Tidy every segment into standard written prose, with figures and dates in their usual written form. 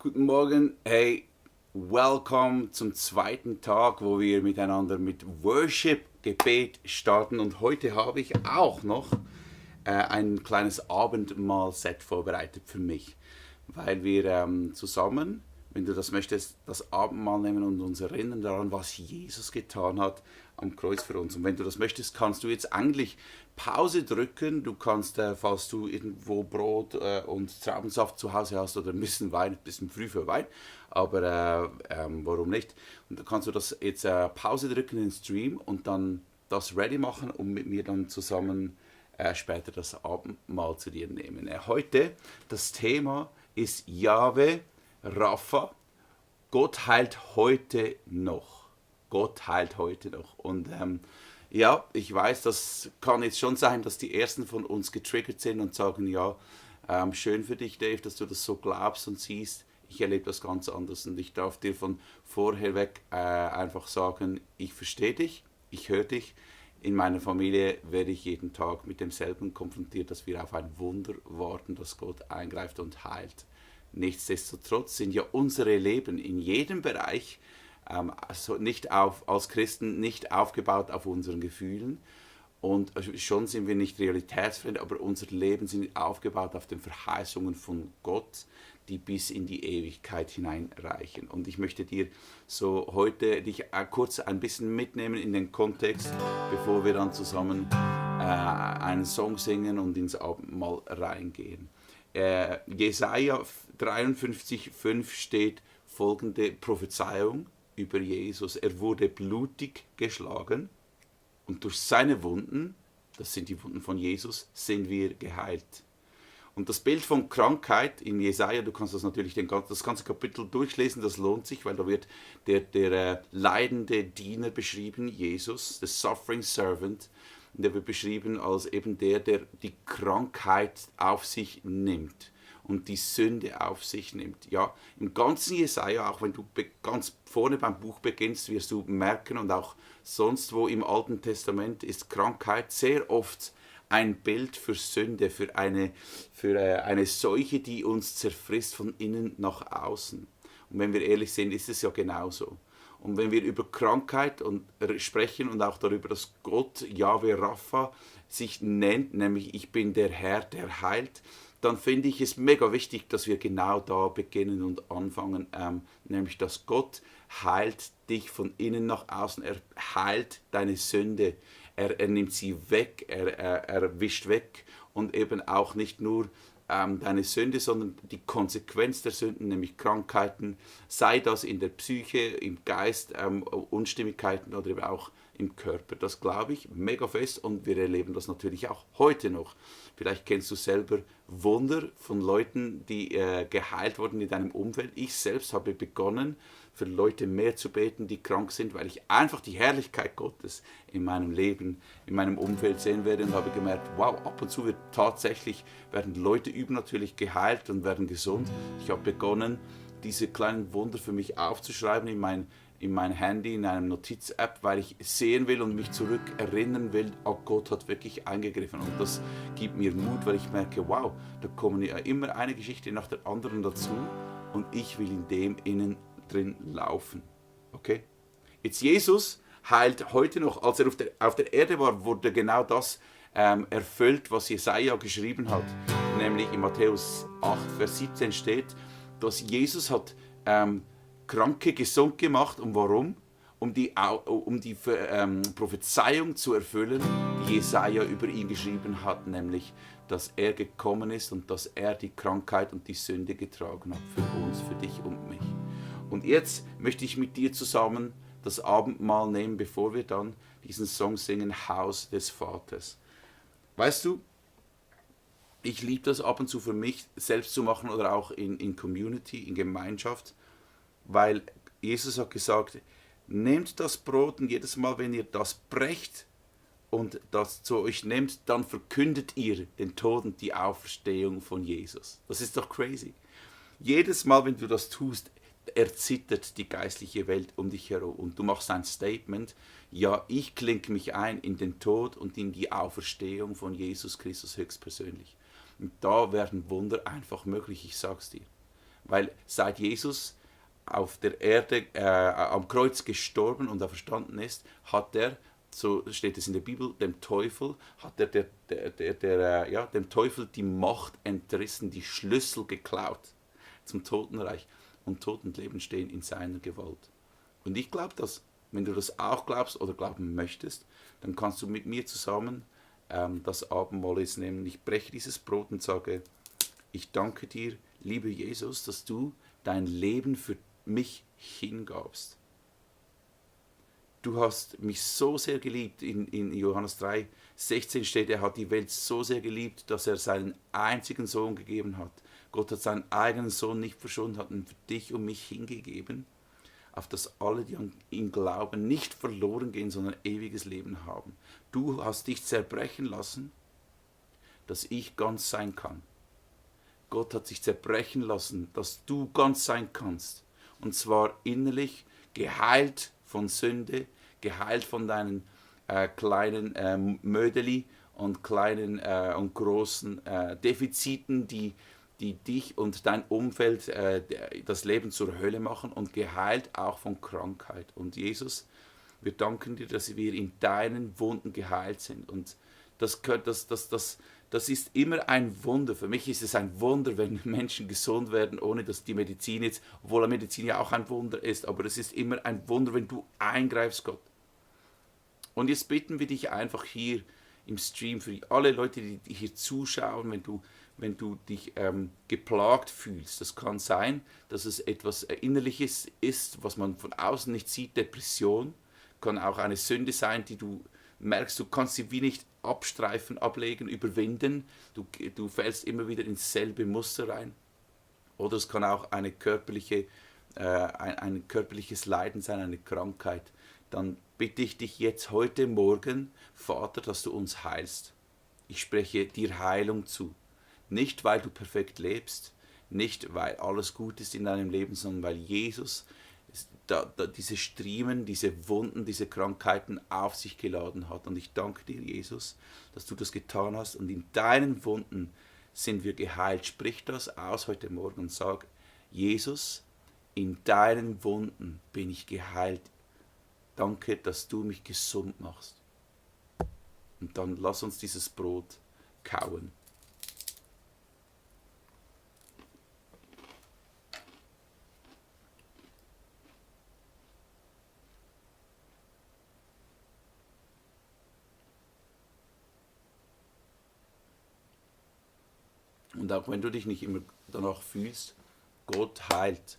Guten Morgen, hey, welcome zum zweiten Tag, wo wir miteinander mit Worship, Gebet starten. Und heute habe ich auch noch ein kleines Abendmahl-Set vorbereitet für mich, weil wir zusammen, wenn du das möchtest, das Abendmahl nehmen und uns erinnern daran, was Jesus getan hat am Kreuz für uns. Und wenn du das möchtest, kannst du jetzt eigentlich Pause drücken. Du kannst, falls du irgendwo Brot und Traubensaft zu Hause hast oder ein bisschen Wein, ein bisschen früh für Wein, aber warum nicht? Und dann kannst du das jetzt Pause drücken in den Stream und dann das ready machen und mit mir dann zusammen später das Abendmahl zu dir nehmen. Heute, das Thema ist Jahwe Rapha. Gott heilt heute noch. Gott heilt heute noch. Und ja, ich weiß, das kann jetzt schon sein, dass die Ersten von uns getriggert sind und sagen, ja, schön für dich, Dave, dass du das so glaubst und siehst. Ich erlebe das ganz anders und ich darf dir von vorher weg einfach sagen, ich verstehe dich, ich höre dich. In meiner Familie werde ich jeden Tag mit demselben konfrontiert, dass wir auf ein Wunder warten, dass Gott eingreift und heilt. Nichtsdestotrotz sind ja unsere Leben in jedem Bereich also als Christen nicht aufgebaut auf unseren Gefühlen. Und schon sind wir nicht realitätsfremd, aber unser Leben sind aufgebaut auf den Verheißungen von Gott, die bis in die Ewigkeit hineinreichen. Und ich möchte dir so heute dich kurz ein bisschen mitnehmen in den Kontext, bevor wir dann zusammen einen Song singen und ins Abendmahl reingehen. Jesaja 53,5 steht folgende Prophezeiung über Jesus. Er wurde blutig geschlagen und durch seine Wunden, das sind die Wunden von Jesus, sind wir geheilt. Und das Bild von Krankheit in Jesaja, du kannst das natürlich das ganze Kapitel durchlesen, das lohnt sich, weil da wird der leidende Diener beschrieben, Jesus, the suffering servant. Und der wird beschrieben als eben der die Krankheit auf sich nimmt und die Sünde auf sich nimmt. Ja, im ganzen Jesaja, auch wenn du ganz vorne beim Buch beginnst, wirst du merken und auch sonst wo im Alten Testament ist Krankheit sehr oft ein Bild für Sünde, für eine Seuche, die uns zerfrisst von innen nach außen. Und wenn wir ehrlich sind, ist es ja genauso. Und wenn wir über Krankheit sprechen und auch darüber, dass Gott, Jahwe Rapha, sich nennt, nämlich ich bin der Herr, der heilt, dann finde ich es mega wichtig, dass wir genau da beginnen und anfangen, nämlich dass Gott heilt dich von innen nach außen, er heilt deine Sünde, er nimmt sie weg, er wischt weg und eben auch nicht nur deine Sünde, sondern die Konsequenz der Sünden, nämlich Krankheiten, sei das in der Psyche, im Geist, Unstimmigkeiten oder eben auch im Körper. Das glaube ich mega fest und wir erleben das natürlich auch heute noch. Vielleicht kennst du selber Wunder von Leuten, die geheilt wurden in deinem Umfeld. Ich selbst habe begonnen, für Leute mehr zu beten, die krank sind, weil ich einfach die Herrlichkeit Gottes in meinem Leben, in meinem Umfeld sehen werde und habe gemerkt, wow, ab und zu werden Leute übernatürlich geheilt und werden gesund. Ich habe begonnen, diese kleinen Wunder für mich aufzuschreiben in mein Handy, in einem Notiz-App, weil ich sehen will und mich zurück erinnern will, oh, Gott hat wirklich eingegriffen. Und das gibt mir Mut, weil ich merke, wow, da kommen ja immer eine Geschichte nach der anderen dazu und ich will in dem innen drin laufen. Okay? Jetzt Jesus heilt heute noch, als er auf der Erde war, wurde genau das erfüllt, was Jesaja geschrieben hat. Nämlich in Matthäus 8, Vers 17 steht, dass Jesus hat Kranke gesund gemacht. Und warum? Um die Prophezeiung zu erfüllen, die Jesaja über ihn geschrieben hat, nämlich, dass er gekommen ist und dass er die Krankheit und die Sünde getragen hat für uns, für dich und mich. Und jetzt möchte ich mit dir zusammen das Abendmahl nehmen, bevor wir dann diesen Song singen, Haus des Vaters. Weißt du, ich liebe das ab und zu für mich selbst zu machen oder auch in Community, in Gemeinschaft, weil Jesus hat gesagt, nehmt das Brot und jedes Mal, wenn ihr das brecht und das zu euch nehmt, dann verkündet ihr den Tod und die Auferstehung von Jesus. Das ist doch crazy. Jedes Mal, wenn du das tust, erzittert die geistliche Welt um dich herum und du machst ein Statement, ja, ich klinke mich ein in den Tod und in die Auferstehung von Jesus Christus höchstpersönlich. Und da werden Wunder einfach möglich, ich sag's dir. weil seit Jesus auf der Erde am Kreuz gestorben und auferstanden ist, hat er, so steht es in der Bibel, dem Teufel, hat er dem Teufel die Macht entrissen, die Schlüssel geklaut zum Totenreich. Und Tod und Leben stehen in seiner Gewalt. Und ich glaube das. Wenn du das auch glaubst oder glauben möchtest, dann kannst du mit mir zusammen das Abendmahl jetzt nehmen. Ich breche dieses Brot und sage, ich danke dir, lieber Jesus, dass du dein Leben für mich hingabst. Du hast mich so sehr geliebt. In Johannes 3,16 steht, er hat die Welt so sehr geliebt, dass er seinen einzigen Sohn gegeben hat. Gott hat seinen eigenen Sohn nicht verschont, hat ihn für dich und mich hingegeben, auf dass alle, die an ihn glauben, nicht verloren gehen, sondern ewiges Leben haben. Du hast dich zerbrechen lassen, dass ich ganz sein kann. Gott hat sich zerbrechen lassen, dass du ganz sein kannst. Und zwar innerlich geheilt von Sünde, geheilt von deinen kleinen Mödeli und kleinen und großen Defiziten, die dich und dein Umfeld das Leben zur Hölle machen, und geheilt auch von Krankheit. Und Jesus, wir danken dir, dass wir in deinen Wunden geheilt sind. Und das ist immer ein Wunder. Für mich ist es ein Wunder, wenn Menschen gesund werden, ohne dass die Medizin jetzt, obwohl die Medizin ja auch ein Wunder ist, aber es ist immer ein Wunder, wenn du eingreifst, Gott. Und jetzt bitten wir dich einfach hier im Stream für alle Leute, die hier zuschauen, wenn du dich geplagt fühlst. Das kann sein, dass es etwas Innerliches ist, was man von außen nicht sieht. Depression kann auch eine Sünde sein, die du merkst, du kannst sie wie nicht abstreifen, ablegen, überwinden. Du fällst immer wieder ins selbe Muster rein. Oder es kann auch ein körperliches Leiden sein, eine Krankheit. Dann bitte ich dich jetzt heute Morgen, Vater, dass du uns heilst. Ich spreche dir Heilung zu. Nicht, weil du perfekt lebst, nicht, weil alles gut ist in deinem Leben, sondern weil Jesus diese Striemen, diese Wunden, diese Krankheiten auf sich geladen hat. Und ich danke dir, Jesus, dass du das getan hast. Und in deinen Wunden sind wir geheilt. Sprich das aus heute Morgen und sag, Jesus, in deinen Wunden bin ich geheilt. Danke, dass du mich gesund machst. Und dann lass uns dieses Brot kauen. Und auch wenn du dich nicht immer danach fühlst, Gott heilt.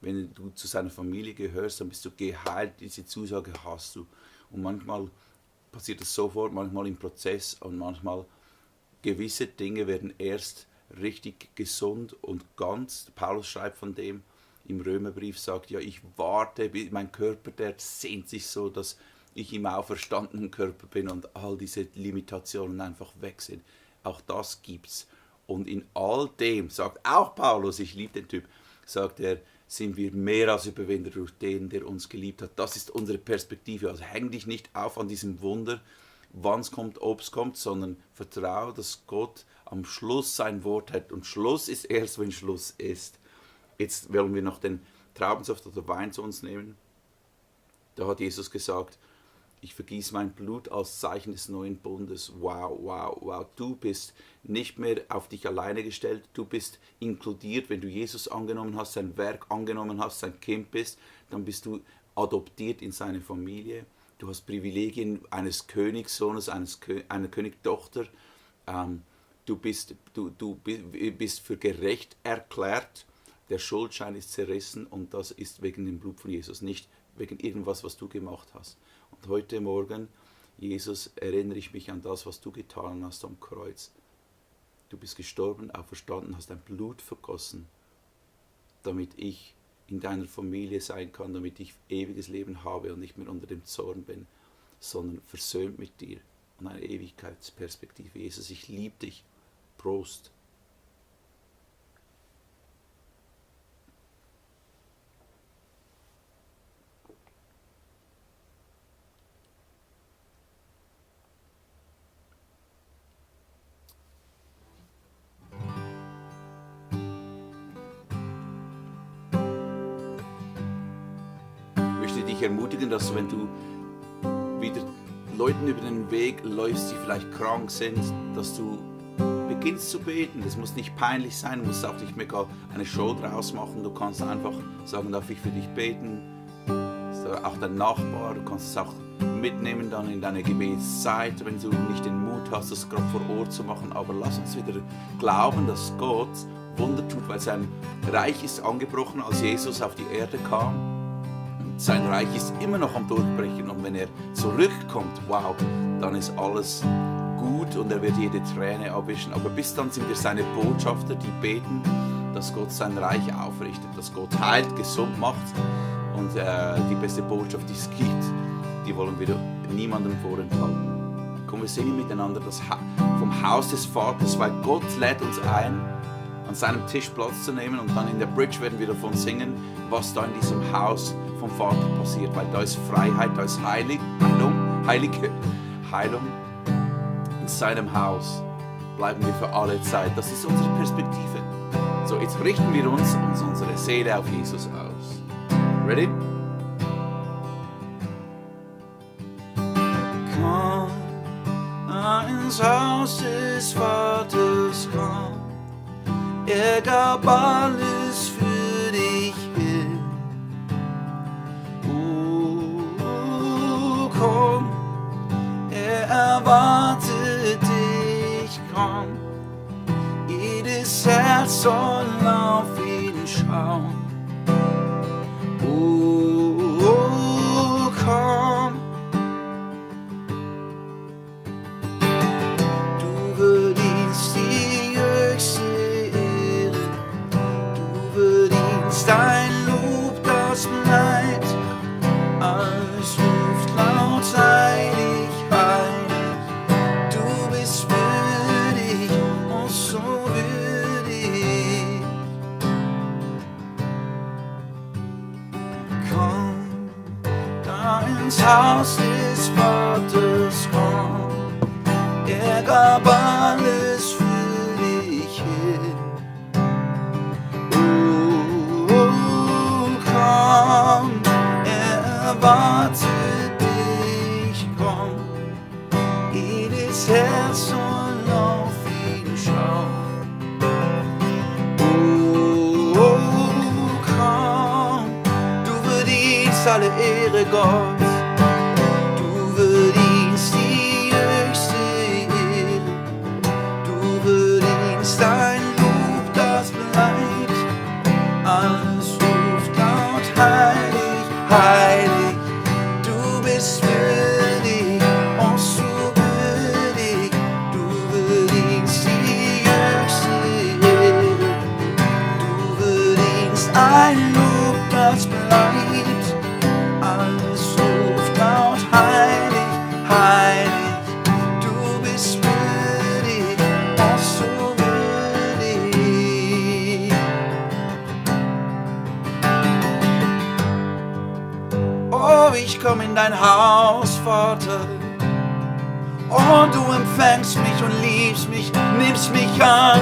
Wenn du zu seiner Familie gehörst, dann bist du geheilt. Diese Zusage hast du. Und manchmal passiert es sofort, manchmal im Prozess, und manchmal gewisse Dinge werden erst richtig gesund und ganz. Paulus schreibt von dem im Römerbrief, sagt, ja, ich warte, mein Körper, der sehnt sich so, dass ich im auferstandenen Körper bin und all diese Limitationen einfach weg sind. Auch das gibt's. Und in all dem, sagt auch Paulus, ich liebe den Typ, sagt er, sind wir mehr als Überwinder durch den, der uns geliebt hat. Das ist unsere Perspektive. Also häng dich nicht auf an diesem Wunder, wann es kommt, ob es kommt, sondern vertraue, dass Gott am Schluss sein Wort hat. Und Schluss ist erst, wenn Schluss ist. Jetzt wollen wir noch den Traubensaft oder Wein zu uns nehmen. Da hat Jesus gesagt, ich vergieße mein Blut als Zeichen des neuen Bundes. Wow, wow, wow. Du bist nicht mehr auf dich alleine gestellt. Du bist inkludiert. Wenn du Jesus angenommen hast, sein Werk angenommen hast, sein Kind bist, dann bist du adoptiert in seine Familie. Du hast Privilegien eines Königssohnes, einer Königstochter. Du bist für gerecht erklärt. Der Schuldschein ist zerrissen, und das ist wegen dem Blut von Jesus, nicht wegen irgendwas, was du gemacht hast. Und heute Morgen, Jesus, erinnere ich mich an das, was du getan hast am Kreuz. Du bist gestorben, auferstanden, hast dein Blut vergossen, damit ich in deiner Familie sein kann, damit ich ewiges Leben habe und nicht mehr unter dem Zorn bin, sondern versöhnt mit dir und eine Ewigkeitsperspektive. Jesus, ich liebe dich. Prost. möchte dich ermutigen, dass wenn du wieder Leuten über den Weg läufst, die vielleicht krank sind, dass du beginnst zu beten. Das muss nicht peinlich sein, du musst auch nicht mega eine Show draus machen. Du kannst einfach sagen, darf ich für dich beten? Auch dein Nachbar, du kannst es auch mitnehmen dann in deine Gebetszeit, wenn du nicht den Mut hast, das gerade vor Ort zu machen. Aber lass uns wieder glauben, dass Gott Wunder tut, weil sein Reich ist angebrochen, als Jesus auf die Erde kam. Und sein Reich ist immer noch am Durchbrechen. Und wenn er zurückkommt, wow, dann ist alles gut und er wird jede Träne abwischen. Aber bis dann sind wir seine Botschafter, die beten, dass Gott sein Reich aufrichtet, dass Gott heilt, gesund macht. Und die beste Botschaft, die es gibt, die wollen wir niemandem vorenthalten. Komm, wir singen miteinander vom Haus des Vaters, weil Gott lädt uns ein, an seinem Tisch Platz zu nehmen. Und dann in der Bridge werden wir davon singen, was da in diesem Haus vom Vater passiert. Weil da ist Freiheit, da ist Heilung. In seinem Haus bleiben wir für alle Zeit. Das ist unsere Perspektive. So, jetzt richten wir uns unsere Seele auf Jesus aus. Ready? Komm ins Haus des Vaters, komm. Er gab alles für dich hin. Komm, er erwartet dich, komm. Jedes Herz soll auf ihn schauen. Komm. Du verdienst die höchste Ehre. Du verdienst ein Lob, das bleibt. Alles ruft laut heilig, heilig. Du bist würdig und so würdig. Komm da ins Haus des Vaters, komm. Er gab alles für dich hin. Komm, er erwartet dich, komm. Jedes Herz soll auf ihn schauen. Komm, du verdienst alle Ehre, Gott. Du verdienst die höchste Ehre. Du verdienst ein Lob, das bleibt. Alles ruft laut heilig, heilig. Du bist würdig und so würdig. Du verdienst die höchste Ehre. Du verdienst ein Lob, das bleibt. Alles ruft laut heilig, heilig. Du bist würdig und so würdig. Oh, ich komm in dein Haus, Vater. Oh, du empfängst mich und liebst mich, nimmst mich an.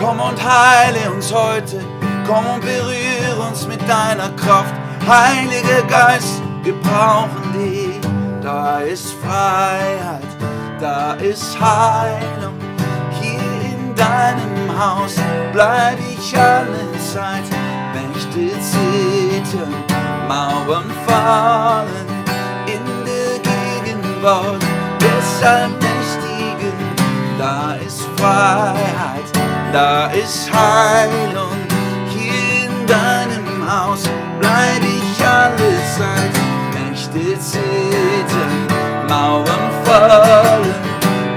Komm und heile uns heute, komm und berühre uns mit deiner Kraft. Heiliger Geist, wir brauchen dich. Da ist Freiheit, da ist Heilung. Hier in deinem Haus bleib ich alle Zeit. Mächte zittern, Mauern fallen in der Gegenwart des Allmächtigen. Da ist Freiheit, da ist Heilung. Hier in deinem Haus bleib ich alle Zeit. Mächte zittern, Mauern fallen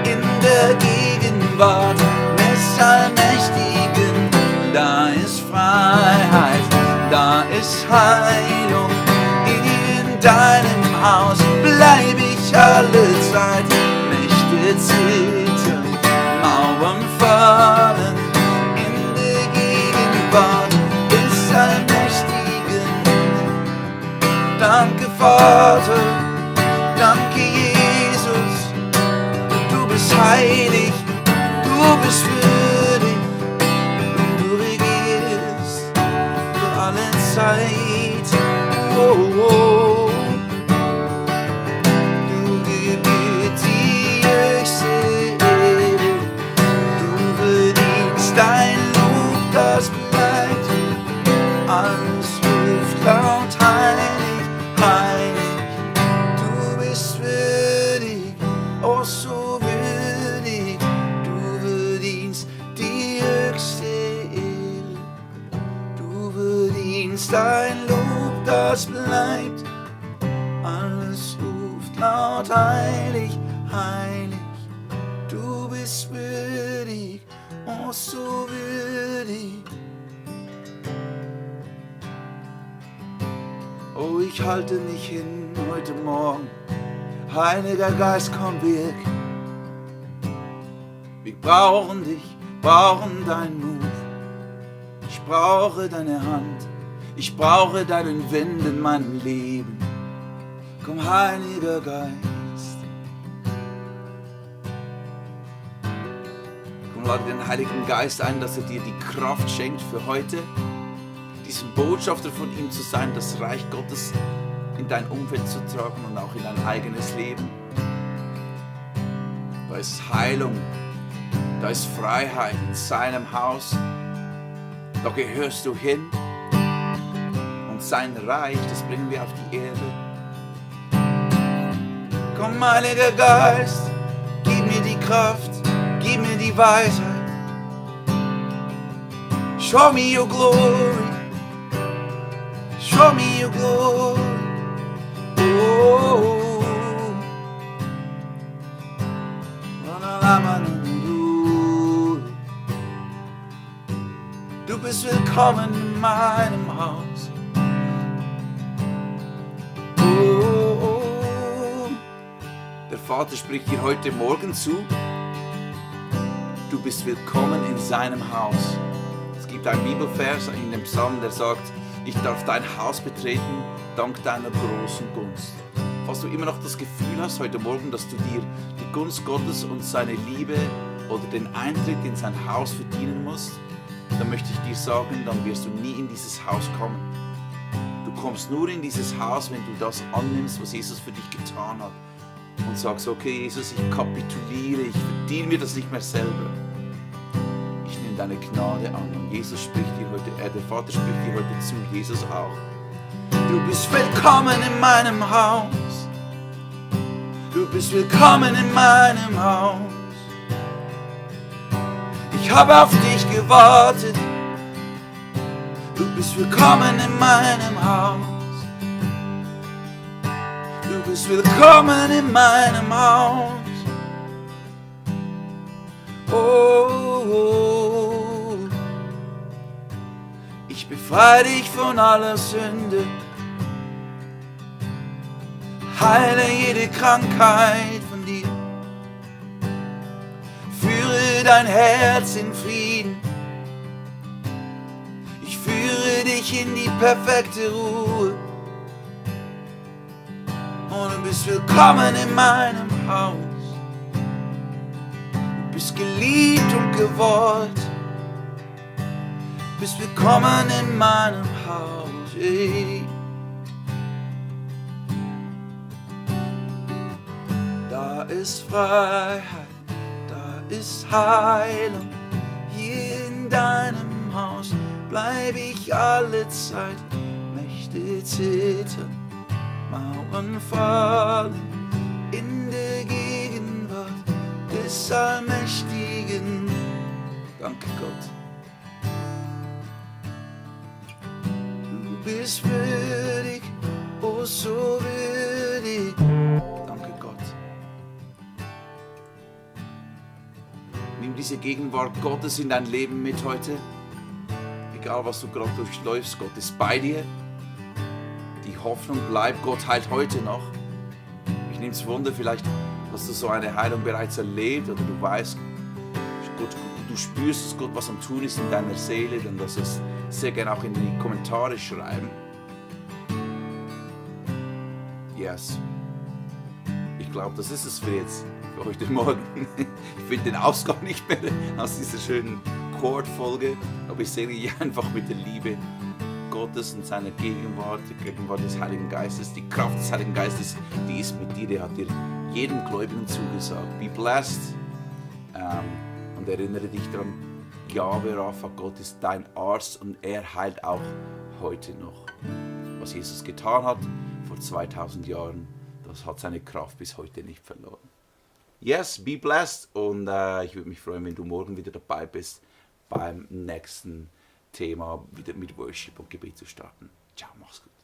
in der Gegenwart des Allmächtigen. Da ist Freiheit, da ist Heilung. In deinem Haus bleib ich alle Zeit. Mächte zittern, Mauern fallen in der Gegenwart ist ein Lob, das bleibt. Alles ruft laut, heilig, heilig. Du bist würdig, oh so würdig. Oh, ich halte nicht hin heute Morgen. Heiliger Geist, komm, wirk. Wir brauchen dich, brauchen deinen Mut. Ich brauche deine Hand, ich brauche deinen Wind in meinem Leben. Komm, Heiliger Geist. Komm, lade den Heiligen Geist ein, dass er dir die Kraft schenkt für heute, diesen Botschafter von ihm zu sein, das Reich Gottes in dein Umfeld zu tragen und auch in dein eigenes Leben. Da ist Heilung, da ist Freiheit in seinem Haus. Da gehörst du hin und sein Reich, das bringen wir auf die Erde. Komm, Heiliger Geist, gib mir die Kraft, gib mir die Weisheit. Show me your glory, show me your glory. Oh. Du bist willkommen in meinem Haus. Oh. Der Vater spricht dir heute Morgen zu. Du bist willkommen in seinem Haus. Es gibt einen Bibelvers in dem Psalm, der sagt, ich darf dein Haus betreten, dank deiner großen Gunst. Falls du immer noch das Gefühl hast heute Morgen, dass du dir die Gunst Gottes und seine Liebe oder den Eintritt in sein Haus verdienen musst, dann möchte ich dir sagen, dann wirst du nie in dieses Haus kommen. Du kommst nur in dieses Haus, wenn du das annimmst, was Jesus für dich getan hat. Und sagst, okay Jesus, ich kapituliere, ich verdiene mir das nicht mehr selber. Ich nehme deine Gnade an. Und Jesus spricht dir heute, der Vater spricht dir heute zu, Jesus auch. Du bist willkommen in meinem Haus. Du bist willkommen in meinem Haus. Ich habe auf dich gewartet. Du bist willkommen in meinem Haus. Du bist willkommen in meinem Haus. Oh, oh. Ich befreie dich von aller Sünde. Heile jede Krankheit von dir. Führe dein Herz in Frieden. Ich führe dich in die perfekte Ruhe. Und du bist willkommen in meinem Haus. Du bist geliebt und gewollt. Du bist willkommen in meinem Haus. Hey. Da ist Freiheit, da ist Heilung. Hier in deinem Haus bleib ich alle Zeit. Mächte zittern, Mauern fallen in der Gegenwart des Allmächtigen. Danke Gott. Du bist würdig, oh so würdig. Danke Gott. Nimm diese Gegenwart Gottes in dein Leben mit heute. Egal was du gerade durchläufst, Gott ist bei dir. Die Hoffnung bleibt, Gott heilt heute noch. Ich nehme es Wunder, vielleicht hast du so eine Heilung bereits erlebt oder du weißt, Gott, du spürst, dass Gott was am Tun ist in deiner Seele, dann lass es sehr gerne auch in die Kommentare schreiben. Yes. Ich glaube, das ist es für jetzt, für heute Morgen. Ich finde den Ausgang nicht mehr aus dieser schönen Chordfolge, aber ich segne dich einfach mit der Liebe Gottes und seiner Gegenwart, die Gegenwart des Heiligen Geistes, die Kraft des Heiligen Geistes, die ist mit dir, der hat dir jedem Gläubigen zugesagt. Be blessed und erinnere dich daran, Yahweh Rapha, Gott ist dein Arzt und er heilt auch heute noch. Was Jesus getan hat vor 2000 Jahren, das hat seine Kraft bis heute nicht verloren. Yes, be blessed und ich würde mich freuen, wenn du morgen wieder dabei bist beim nächsten Thema, wieder mit Worship und Gebet zu starten. Ciao, mach's gut.